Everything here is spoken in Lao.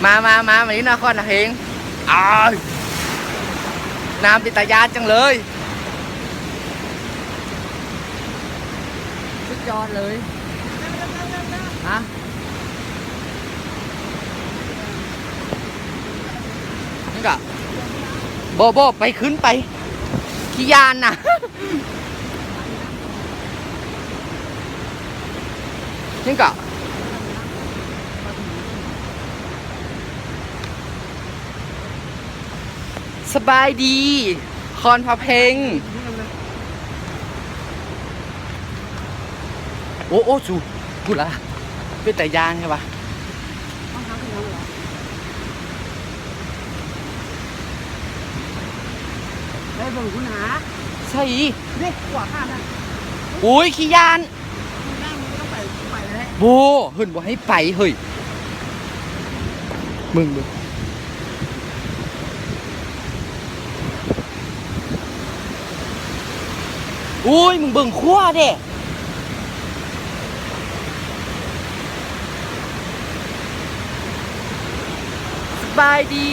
ມາ ມາ ມາ ມານີ້ນະຄອນນະເພງ. ອ້າຍ ນ້ຳເປັນຕາຢ້ານຈັງເລີຍ ສຸດຍອດເລີຍ. ຮະ? ນີ້ກະ ບໍ່ ບໍ່ ໄປ ຂຶ້ນໄປ ຂີ້ຢ້ານນະ. ນີ້ກະ ສະບາຍດີ ຄອນພະເພັງ. ໂອ້ ໂອ້ ສູ ພຸ້ນລະ ເປັນຕາຢ້ານແທ້ວະ. ໄປເບິ່ງພຸ້ນຫາ ໃສ? ເດ້ ຂວາຂ້າງນັ້ນ. ໂອ້ຍ ຂີ້ຢ້ານ. ໂອ້ ເພິ່ນບໍ່ໃຫ້ໄປເຮີ້ຍ. ເບິ່ງ ເບິ່ງ ໂອ້ຍ ມຶງເບິ່ງຂວາເດ້. ສະບາຍດີ.